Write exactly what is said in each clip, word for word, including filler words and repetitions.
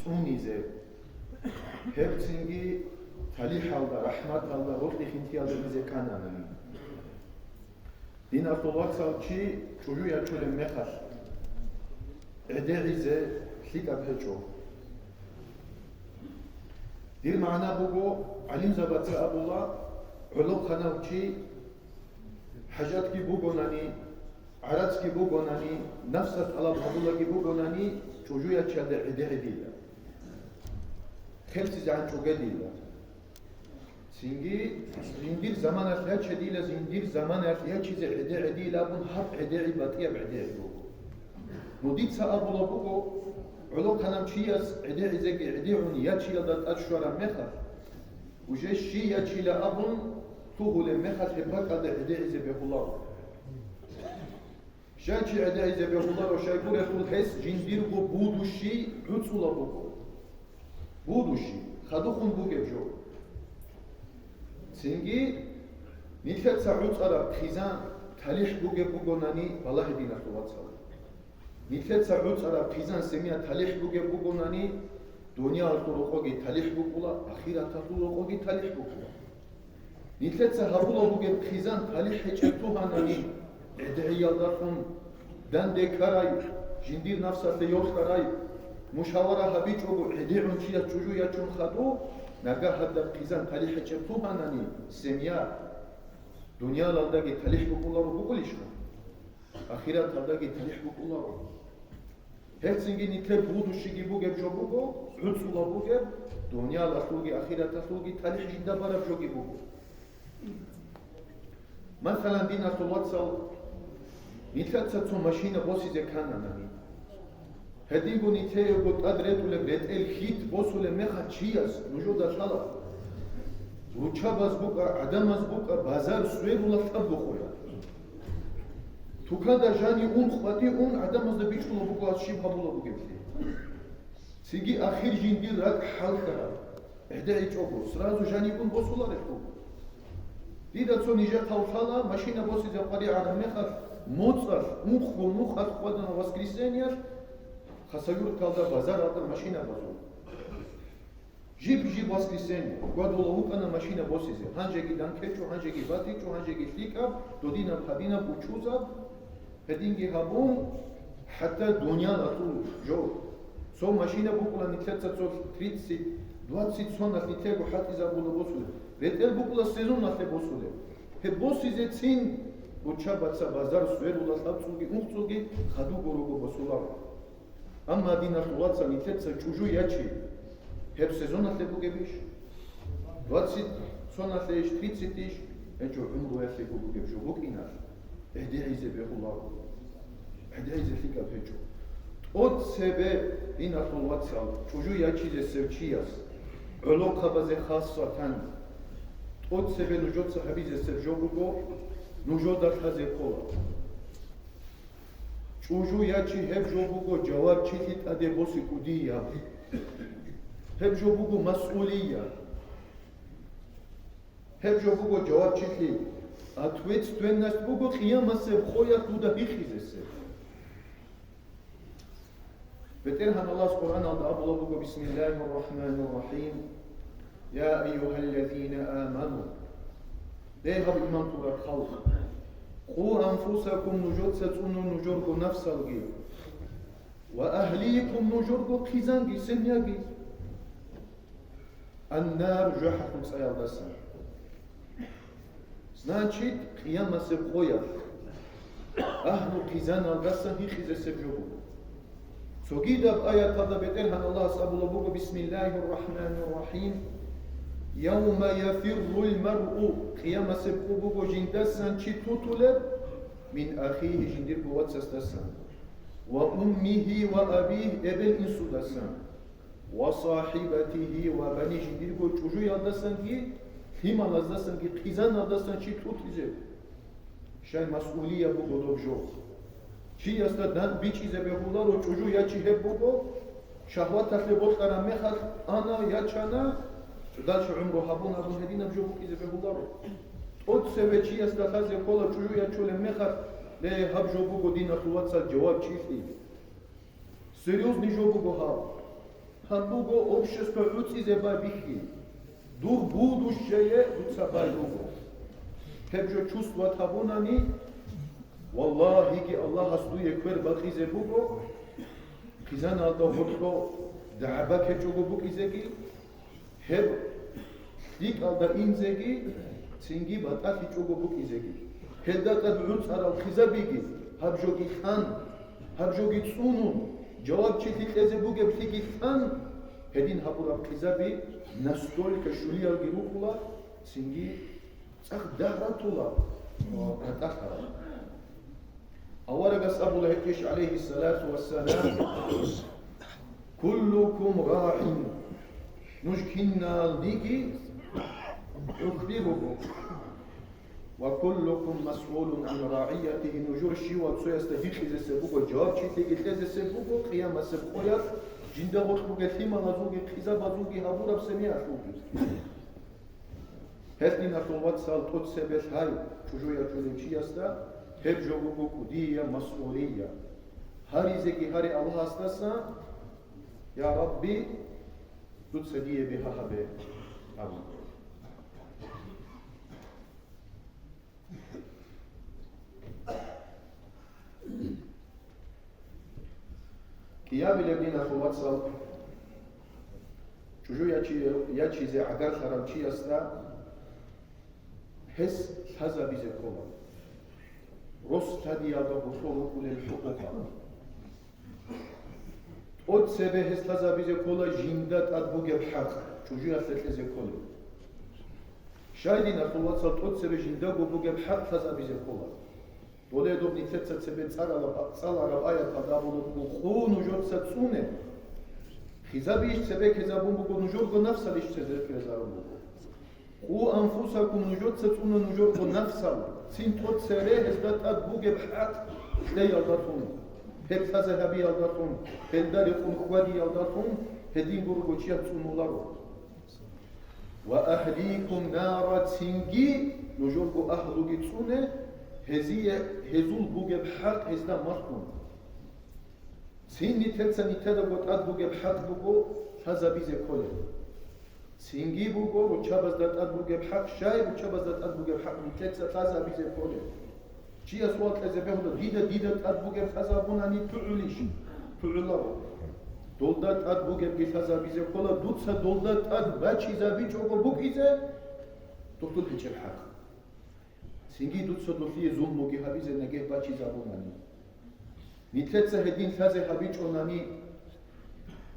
унизе. Гьеб цинги талихӀалда, рахӀматалда, рокьи-хинлъиялда изе кканани. Диналъул вацал, чи чӀужу ячулеб мехалъ, гӀедегӀизе лъикӀаб гьечӀо. Дир магӀна буго, гӀалимзабаца абула, гӀолохъанав чи хӀажатги бугонани, гӀарацги бугонани, нафсалъ тӀалаб гьабулаги бугонани, чӀужу ячиялда гӀедегӀидила. ХъемцӀизегӀан чӀугедила. Цинги жиндир заманалъ ячедила, жиндир заманалъ ячизе гӀедегӀидила абун, гьаб гӀедегӀи батӀияб гӀедегӀи буго. Ну, дица абула буго, гӀолохъанав чияс гӀедегӀизеги гӀедегӀун ячиялда тӀад щвараб мехалъ, уже щий ячила абун лъугьулеб мехалъ гьеб бакӀалда гӀедегӀизе бегьуларо. Щай чи гӀедегӀизе бегьуларо, щайгурелъул гьес жиндирго будущий гӀуцӀулаб буго. Будущий, хадухъун бугеб жо. Цинги нилъеца гӀуцӀараб хъизан талихӀ бугеб бугонани, балагье, диналъул вацал. Нилъеца гӀуцӀараб хъизан семья талихӀ бугеб бугонани, дуниялалъул рокъоги талихӀ букӀула, ахираталъул рокъоги талихӀ букӀула. Нилъеца гьабула бугеб хъизан талихӀ гьечӀеб лъугьанани, гӀедегӀиялдалъун данде ккарай, жиндир нафсалъе йокьарай, мушавара гьабичӀого гӀедегӀун чияс чӀужу ячун хадуб, нагагь гьадаб хъизан талихӀ гьечӀеб лъугьанани, семья дуниялалдаги талихӀ букӀуларо бугулищха? Ахираталдаги талихӀ букӀуларо. Гьебцинги нилъер будущийги бугеб жо буго, гӀуцӀула бугеб, дуниялалъулги ахираталъулги талихӀ жинда бараб жоги буго. Масалан, диналъул вацал, нилъеца цо машина босизе кканани. Гьединго нилъеего тӀад ретӀулеб ретӀел хьит босулеб мехалъ чияс нужеда лъала. Руччабаз букӀа, гӀадамаз букӀа, базар сверула лъабго къоялъ. Тукада жани ун къватӀи ун гӀадамазда бичӀчӀула буго, ас щиб гьабула бугеблъи. Цинги ахир жиндир ракӀ хӀалхьараб. ГӀедегӀичӀого, сразу жаниб ун босуларелъул. Дида цо нижехъав лъала, машина босизе къваригӀараб мехалъ, моцӀалъ, ункъго нухалъ хъвадана воскресеньялъ, Хасавюрталда базаралда машина базун. Жиб-жиб воскресенье гвадула вукӀана машина босизе, гьанжеги данкечӀо, гьанжеги батичӀо, гьанжеги лъикӀаб, додинаб, гьадинаб, учузаб. Гьединги гьабун, хӀатта дуниялалъул жо. Цо машина букӀула нилъеца цо тридцать, двадцать соналъ нилъего хӀалтӀизабула босулеб. РетӀел букӀула сезоналъе босулеб. Гьеб босизецин руччабаца базар сверула лъабцӀулги ункъцӀулги хадуго руго босуларо. Амма, диналъул вацал, нилъеца чӀужу ячи, гьеб сезоналъе бугебищ? Двадцать соналъейищ, тридцатьейищ? ГьечӀо, гӀумруялъего бугеб жо букӀиналъ, гӀедегӀизе бегьуларо. ГӀедегӀизе лъикӀаб гьечӀо. ТӀоцебе, диналъул вацал, чӀужу ячизе сев чияс, гӀолохъабазе хасатан, тӀоцебе нужеца гьабизе сев жо буго, нужеда лъазе ккола. ЧӀужу ячи гьеб жо буго жавабчилъи тӀаде боси кӀудияб. Гьеб жо буго масъулия. Гьеб жо буго жавабчилъи. Ответственность буго къиямасеб къоялъ дуда гьикъизесеб. БетӀергьан Аллагьас Къуръаналда абула буго: «Бисмиллагьир рахӀманир рахӀим. Я айюгьаллазина аману». Дей гьаб иман ккураб халкъ! «Къу анфусакум», нужеца цӀуну нужерго нафсалги, «ва агьликум», нужерго хъизанги, семьяги, «аннар», жужахӀалъул цӀаялдаса. Значит, къиямасеб къоялъ агьлу хъизаналдасан гьикъизесеб жо буго. Цогидаб аяталда БетӀергьан Аллагьас абулаб буго: «Бисмиллагьир рахӀманир рахӀим. Явма яфиррул маръу», къиямасеб къо буго жиндасан чи тутулеб, «мин ахихи», жиндирго вацасдасан, «ва уммихи ва абихи», эбел-инсудасан, «ва сахибатихи ва банихи», жиндирго чӀужуялдасанги, лъималаздасанги, хъизаналдасан чи тутизе. Щай масъулия буго доб жо. Чиясда дан бичӀчӀизе бегьуларо, чӀужу ячи гьеб буго, шагьваталъе бокьараб мехалъ ана, ячана, дальше гӀумру гьабун абун гьединаб жо букӀизе бегьуларо. ТӀоцебе чиясда лъазе ккола чӀужу ячулеб мехалъ, ле, гьаб жо буго, диналъул вацал, жавабчилъи. Серьёзный жо буго гьаб. Гьаб буго общество гӀуцӀизе байбихьи. Дур будущее дуца бай буго. Гьеб жо чувствовать гьабунани, валлагьиги, Аллагьас дуе квер бакъизе буго, хъизаналда гьоркьо дагӀба ккечӀого букӀизеги, гьеб лъикӀалда инзеги, цинги батӀалъичӀого букӀизеги. Гьелда тӀад гӀуцӀарал хъизабиги, гьаб жоги лъан, гьаб жоги цӀунун, жавабчилъи кьезе бугеблъиги лъан, гьедин гьабураб хъизаби настолько щулиялги рукӀула, цинги цӀакъ дагь ратула ва батӀалъарал. Аварагас абула гьечӀищ, гӀалайгьиссалату вассалам: «Куллукум рагӀин», нуж киналниги гӀухьби руго. «Ва куллукум масъулун гӀан рагӀиятигьи», нужер щивав цоясда гьикъизесеб буго, жавабчилъиги кьезесеб буго, къиямасеб къоялъ жинда гъоркь бугел лъималазулги хъизабазулги гьабураб семиялъулги. Гьелъ, диналъул вацал, тӀоцебе лъай чӀужу ячулев чиясда, гьеб жо буго кӀудияб масъулия. Гьаризеги гьаре Аллагьасдаса: «Я Рабби, дуца дие бигьа гьабе», – абун. Киябилеб, диналъул вацал, чӀужу ячи-, ячизе гӀагарлъарав чиясда гьес лъазабизе ккола. Рос лъадиялда гьоркьор рукӀулел хӀукъукъал. ТӀоцебе гьес лъазабизе ккола жинда тӀад бугеб хӀакъ, чӀужуялъе кьезе кколеб. Щай, диналъул вацал, тӀоцебе жиндаго бугеб хӀакъ лъазабизе ккола. Доле доб нилъеца цебе цӀаралаб-, цӀалараб аяталда абулеб буго: «Къу нужеца цӀуне». Хъизабийищ цебе ккезабун буго, нужерго нафсалищ цебе ккезарун буго. «Къу анфусакум», нужеца цӀуна нужерго нафсал, цин тӀоцере гьезда тӀад бугеб хӀакъ кьеялдалъун, гьеб лъазе гьабиялдалъун, гьелда рекъон хьвадиялдалъун гьединго руго чияс цӀунуларо. «Ва агьликум нара», цинги нужерго агьлуги цӀуне, гьезие гьезул бугеб хӀакъ гьезда малъун. Цин нилъеца нилъедаго тӀад бугеб хӀакъ буго лъазабизе кколеб. Цинги буго руччабазда тӀад бугеб хӀакъ, щай руччабазда тӀад бугеб хӀакъ нилъеца лъазабизе кколеб. Чияс суал кьезе бегьула: «Дида, дида тӀад бугеб лъазабунани тугӀулищ?» ТугӀуларо. Долда тӀад бугебги лъазабизе ккола, дуца долда тӀад бачизабичӀого букӀизе духъул гьечӀеб хӀакъ. Цинги дуца долъие зулмуги гьабизе нагагь бачизабунани. Нилъеца гьедин лъазе гьабичӀонани,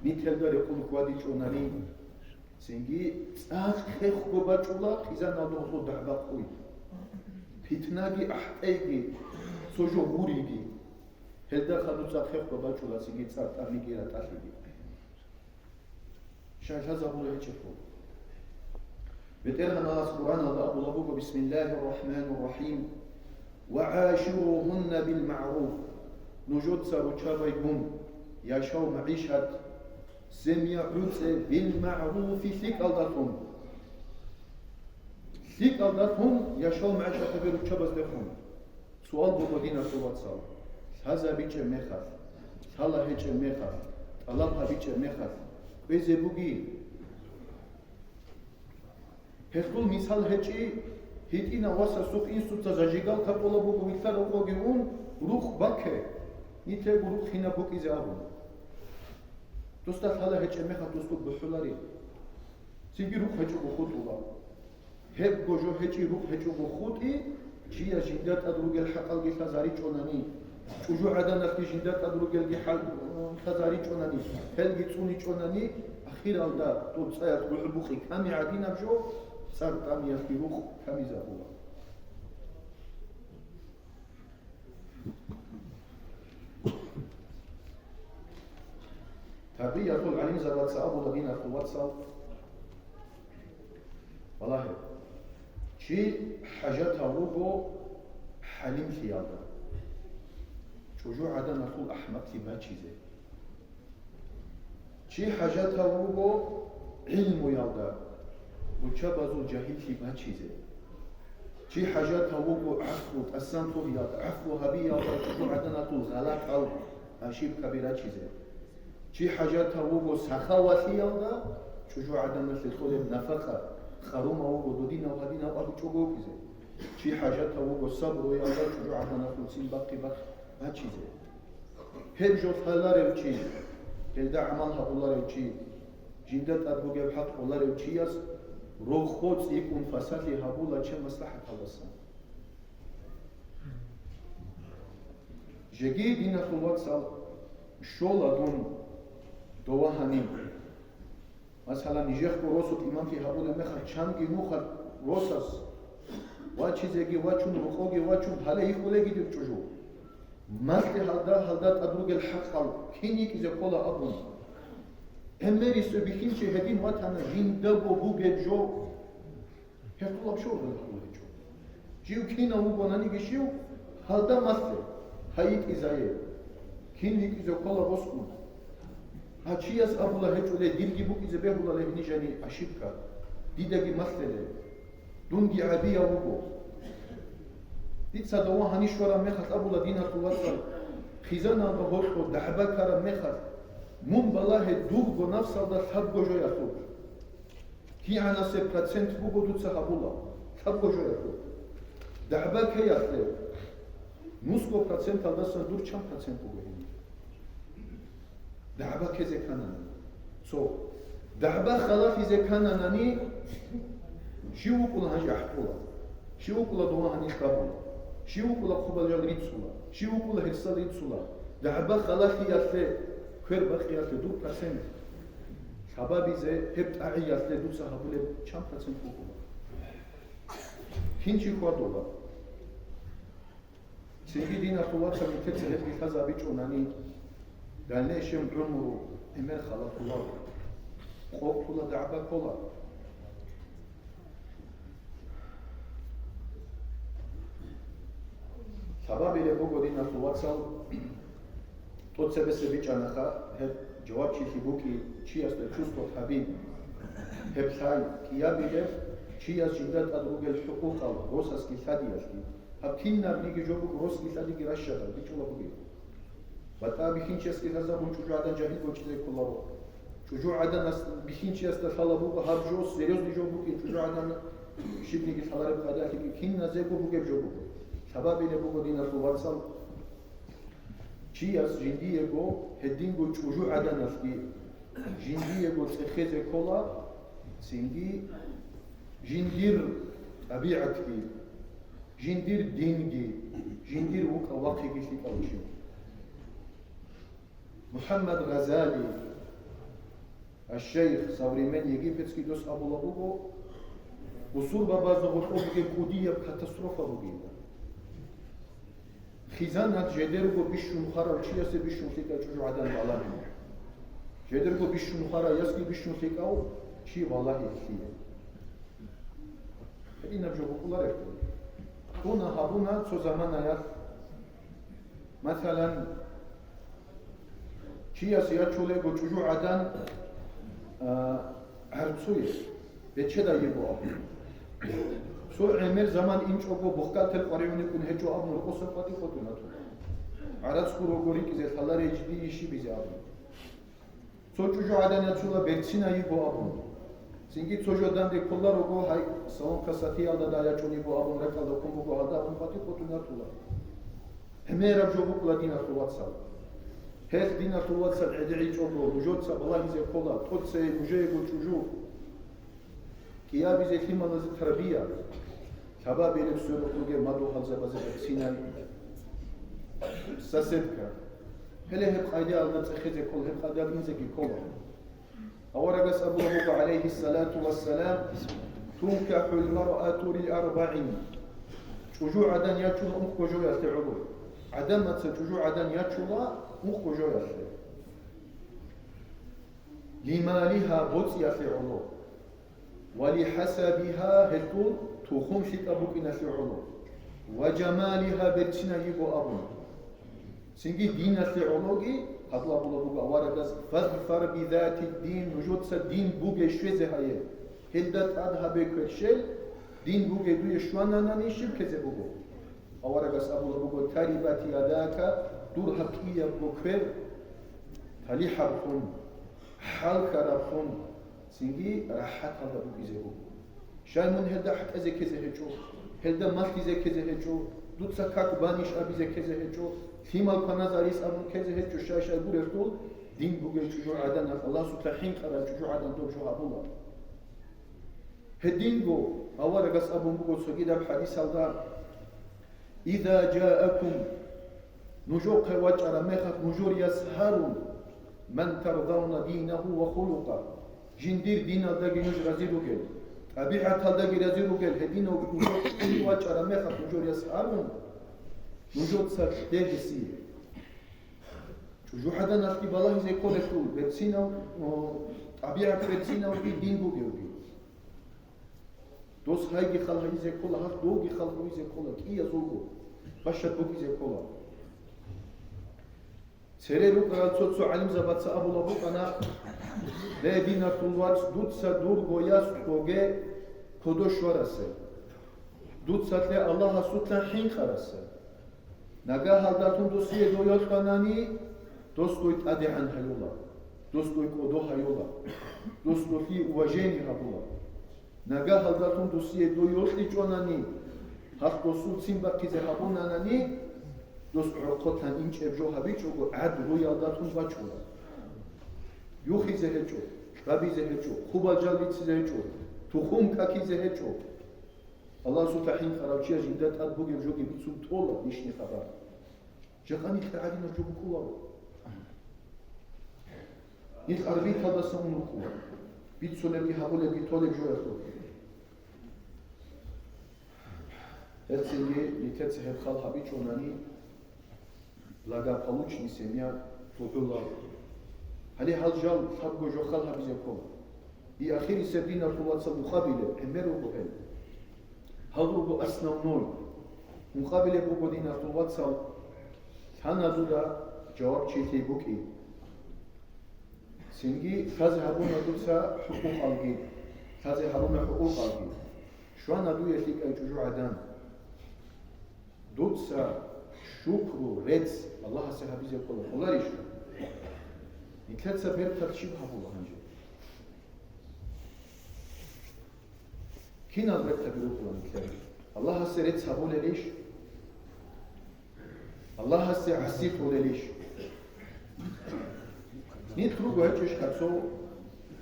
нилъелда рекъон хьвадичӀонани, цинги цӀакъ хехго бачӀула хъизаналда гьоркьор дагӀба-къуй. Питнаги ахӀтӀейги, цо жо гъуриги. Гьелда хадур цӀакъ хехго бачӀула цинги цӀар тӀамиги ратӀалъиги. Щай лъазабулеб гьечӀеб буго. БетӀергьанас Къуръаналда абулеб буго: «Бисмиллагьир рахӀманир рахӀим. Ва гӀаширугьунна бил магӀруф». Нужеца руччабайгун яшав-магӀишат, семья гӀуцӀе, бил магӀруфи, лъикӀалдалъун. ЛъикӀалдалъун яшав-магӀишат гьабе руччабаздехун. Суал буго, диналъул вацал, лъазабичӀеб мехалъ, лъала гьечӀеб мехалъ, тӀалаб гьабичӀеб мехалъ кӀвезе буги? Гьелъул мисал гьечӀи, гьитӀинав васасухъ инсуца зажигалка къола буго, вилълъарав къоги ун, рукъ бакке, нилъего рукъ гьинаб букӀизе абун. Досда лъала гьечӀеб мехалъ досго бухӀулари. Цинги рукъ гьечӀого хутӀула. Гьебго жо гьечӀи, рукъ гьечӀого хутӀи, чияс жинда тӀад ругел хӀакъалги лъазаричӀонани, чӀужугӀаданалъги жинда тӀад ругелги хӀал-, лъазаричӀонани, гьелги цӀуничӀонани, ахиралда доб цӀаялъ гӀухӀбухъи ками гӀадинаб жо, цӀар тӀамиялъги рукъ камизабула. Табиялъул гӀалимзабаца абула, диналъул вацал, валлагьи, чи хӀажатав вуго хӀалимлъиялда, чӀужугӀаданалъул ахӀмаклъи бачизе. Чи хӀажатав вуго гӀилмуялда, руччабазул жагьиллъи бачизе. Чи хӀажатав вуго гӀафу, тӀасан лъугьиялда, гӀафу гьабиялда, чӀужугӀаданалъул гъалатӀал, ошибкаби рачизе. Чи хӀажатав вуго сахавалъиялда, чӀужугӀаданалъе кьолеб нафакъа, къарумав вуго додинав гьадинав абичӀого вукӀизе. Чи хӀажатав вуго сабруялда, чӀужугӀаданалъул цин бахъи-бахъ бачизе. Гьеб жо лъаларев чи, гьелда гӀамал гьабуларев чи, жинда тӀад бугеб хӀакъ кьоларев чияс рогъго цӀикӀкӀун фасалъи гьабула чияс маслахӀаталдасан. Жеги, диналъул вацал, щола дун дова гьаниб. Масала, нижехъго росулъ имамлъи гьабулеб мехалъ, чанги нухалъ росас вачизеги вачун, рокъоги вачун, гьале йихьулеги дир чӀужу. Малъе гьалда, гьалда тӀад ругел хӀакъал кин йикӀизе ккола абун. ГӀемерисев бихьинчи гьедин ватана, жиндаго бугеб жо. Гьеб тӀулаб щоргъулеб гьечӀо. Жив кинав вугонаниги щив, гьалда малъе, гьайитӀизае. Кин йикӀизе ккола росгун. Гьа чияс абула гьечӀоле, дирги букӀизе бегьула гьеб нижани ошибка. Дидаги малъе. Дунги гӀабияв вуго. Дица дова гьанив щвараб мехалъ абула, диналъул вацал, хъизаналда гьоркьор дагӀба ккараб мехалъ, мун балагье дурго нафсалда лъабго жо ялъур. КигӀанасеб процент буго дуца гьабула, лъабго жо ялъур. ДагӀба ккеялъе, нусго проценталдасан дур чан процент буго гьениб? ДагӀба ккезе кканани. Цо. ДагӀба халалъизе ккананани, щив вукӀула гьанже ахӀтӀула? Щив вукӀула дова гьанив лъабула? Щив вукӀула хъубал жал рицула? Щив вукӀула гьерсал рицула? ДагӀба халалъиялъе, квер бакъиялъе дур процент лъабабизе, гьеб тӀагӀиялъе дуца гьабулеб чан процент букӀула? Кин чи хьвадула? Цинги, диналъул вацал, нилъеца гьебги лъазабичӀунани, дальнейшем гӀумру гӀемер халатула, къокълъула, дагӀба ккола. Лъабабилеб буго, диналъул вацал, тӀоцебесеб бичӀчӀанаха, гьеб жавабчилъи букӀи чиясда чувствовать гьабин. Гьеб лъай кӀиябилеб чияс жинда тӀад ругел хӀукъукъал росасги лъадиялъги. Гьаб кинабниги жо буго, росги лъадиги ращадал бичӀчӀула бугеб. БатӀа бихьинчиясги лъазабун чӀужугӀадан жагьил гочизе кколаро. ЧӀужугӀаданас бихьинчиясда лъала буго гьаб жо, серьезный жо букӀин, чӀужугӀадан щибниги лъалареб къайдаялъеги киназего бугеб жо буго. Лъабабилеб буго, диналъул вацал, чияс жиндиего гьединго чӀужугӀаданалъги жиндиего цӀехезе ккола, цинги жиндир тӀабигӀатги, жиндир динги, жиндир вукӀа-вахъиги лъикӀав чи. МухӀаммад Гъазали, аш-шейх, современ египетский дос абула буго, бусурбабазда гьоркьоб бугеб кӀудияб катастрофа бугеб. Хъизанат жидерго бищун хварав чиясе бищун лъикӀав чӀужугӀадан валагье. Жидерго бищун хварав ясги бищун лъикӀав чи валагье гьелъие. Гьединаб жо букӀулареб. Кьуна гьабуна цо заманаялъ. Масалан, чияс ячулего чӀужугӀадан, а, гӀарцуе, бечедай йиго абун. Цо гӀемер заман инчӀого бухгалтер къваригӀуникӀун гьечӀо абун рокъоса къватӀи къотӀун ратула. ГӀарац гурого рикӀизе лъаларей жидие щибизе абун. Цо чӀужугӀадан ячула берцинай йиго абун. Цинги цо жо данде кколарого, гьай, салон красотиялда ячӀун йиго абун ракӀалда ккун буго гьалда абун къватӀи къотӀун ратула. ГӀемераб жо букӀула, диналъул вацал. Гьелъ, диналъул вацал, гӀедегӀичӀого нужеца балагьизе ккола, тӀоцее нужеего чӀужу кӀиабизе лъималазе тарбия, лъабабилеб сверухъ ругел мадугьалзабазе берцинай соседка. Гьеле гьеб къайдаялда цӀехезе ккола, гьеб къайдаялда инзеги ккола. Аварагас абула буго, гӀалайгьиссалату вассалам, «ТункахӀул маръату ли арбагӀин». ЧӀужугӀадан ячула ункъго жоялъе гӀоло. ГӀадамаца чӀужугӀадан ячула ункъго жоялъе. «Лималиха», боцӀиялъе гӀоло. «Ва лихӀасабиха», гьелъул тухум лъикӀаб букӀиналъе гӀоло. «Ва жамалиха», берцинай йиго абун. Цинги диналъе гӀологи, гьадур абула буго аварагас, «Фазфар бизати дин», нужеца дин бугей щвезе гьае. Гьелда тӀад гьабе кверщел, дин бугей дуе щвананани щиб ккезе буго? Аварагас абула буго, «Тарибат ядака», дур гьаб кӀиябго квер талихӀаблъун, хӀалхьараблъун, цинги рахӀаталда букӀизе буго. Щай мун гьелда хӀатӀазе ккезе гьечӀо, гьелда малъизе ккезе гьечӀо, дуца как банищ абизе ккезе гьечӀо, лъимал кваназарис абун ккезе гьечӀо, щай-щай гурелъул, дин бугев чӀужугӀадан, Аллагьасукьа хӀинкъарав чӀужугӀадан доб жо гьабула. Гьединго аварагас абун буго цогидаб хӀадисалда: «Иза жаакум», нужехъе вачӀараб мехалъ нужер яс гьарун, «ман тардавна динагьу ва хулукъа», жиндир диналдаги нуж рази ругел, тӀабигӀаталдаги рази ругел, гьединав нужехъе вачӀараб мехалъ нужер яс гьарун, нужеца лъе гьесие. ЧӀужугӀаданалъги балагьизе кколелъул, берцинав, о, тӀабигӀат берцинавги дин бугевги. Дос гьайги хал гьайизе ккола, гьалъ довги хал гьавизе ккола, кӀиязулго бащад букӀизе ккола. Цере рукӀарал цо-цо гӀалимзабаца абулаб букӀана: «Ле, диналъул вац, дуца дурго яс ккоге кодо щварасе, дуца лъе Аллагьасукьа хӀинкъарасе. Нагагьалдалъун досие дой йокьанани, дос дой тӀадегӀан гьаюла, дос дой кӀодо гьаюла, дос долъие уважение гьабула. Нагагьалдалъун досие дой йокьичӀонани, гьалъ досул ццин бахъизе гьабунанани, дос гӀорхъолъан инчӀеб жо гьабичӀого гӀадлуялдалъун бачӀула. Юхизе гьечӀо, кьабизе гьечӀо, хъубал жал бицизе гьечӀо, тухум какизе гьечӀо». Аллагьасукьа хӀинкъарав чияс жинда тӀад бугеб жоги бицун тола дишни хабар. Жакъа нилъер гӀадинаб жо букӀуларо. Нилъ арбиталдаса ун рукӀула. Бицунебги гьабулебги толеб жоялъул. Гьелцинги нилъеца гьеб хал гьабичӀунани, благополучный семья лъугӀула. Гьале гьал жал лъабго жо хал гьабизе ккола. И ахирисеб, диналъул вацал, мукъабилеб гӀемер руго гьел. Гьал руго основной. Мукъабилеб буго, диналъул вацал, лъана дуда жавабчилъи букӀин. Цинги лъазе гьабуна дуца хӀукъукъалги, лъазе гьабуна хӀукъукъалги. Щвана дуе лъикӀай чӀужугӀадан. Дуца шукру, рецц Аллагьасе гьабизе ккола, кколарищ? Нилъеца бертал щиб гьабула гьанже? Кинал бертаби рукӀула нилъер? Аллагьасе рецц гьабулелищ? Аллагьасе гӀасилъулелищ? Нилъ руго гьечӀищ гьацо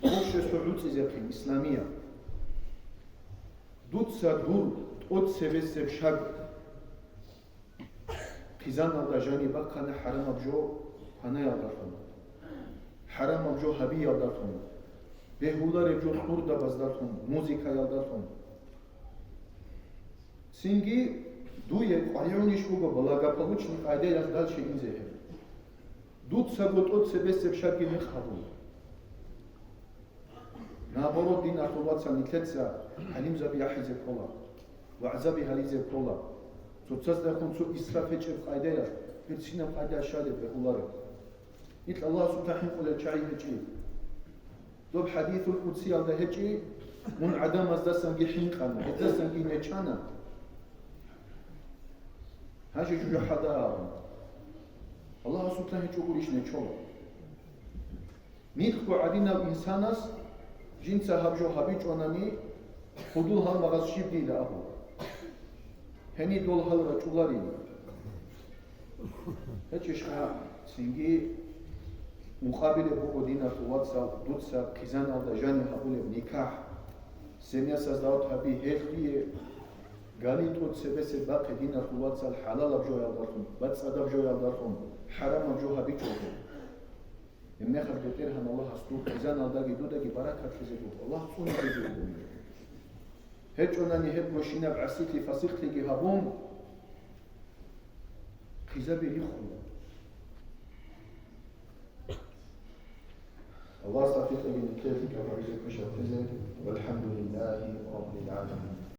общество гӀуцӀизехъин, исламияб? Дуца дур тӀоцебесеб шаг хъизаналда жаниб бахъана хӀарамаб жо кванаялдалъун, хӀарамаб жо гьабиялдалъун, бегьулареб жо къурдабаздалъун, музыкаялдалъун. Цинги дуе къваригӀунищ буго благополучный къайдаялъ дальше инзе гьеб? Дуцаго тӀоцебесеб шагги мекъ гьабун. Наоборот, диналъул вацал, нилъеца гӀалимзаби ахӀизе ккола, вагӀзаби гьаризе ккола. Цоцаздехун цо исраф гьечӀеб къайдаялъ, берцинаб къайда щалеб бегьулареб. Нилъ Аллагьасукьа хӀинкъулел чагӀи гьечӀи. Доб хӀадисул къудсиялда гьечӀи: «Мун гӀадамаздасанги хӀинкъана, гьездасанги нечана». Гьанже жужахӀалда абун. Аллагьасукьа гьечӀо гурищ нечола. Микьго гӀадинав инсанас жинца гьаб жо гьабичӀонани, худул гьалмагъас щиб дила абу? Гьениб дол гьал рачӀуларин. ГьечӀищха цинги мукъабилеб буго, диналъул вацал, дуца хъизаналда жаниб гьабулеб никахӀ, семья создавать гьаби, гьелъие гали тӀоцебесеб бахъе, диналъул вацал, хӀалалаб жоялдалъун, бацӀцӀадаб жоялдалъун, хӀарамаб жо гьабичӀого. Гьебмехалъ БетӀергьан Аллагьас дур хъизаналдаги дудаги баракат лъезе буго. Аллагь цӀунизе буго. ГьечӀонани гьеб гощинаб гӀасилъи-фасихълъиги гьабун, хъизаби рихула. Аллагьас тавфикъ кьеги нилъее лъикӀаб гьабизе квешаб тезе. Валхамдулиллагьи раббил гӀаламин.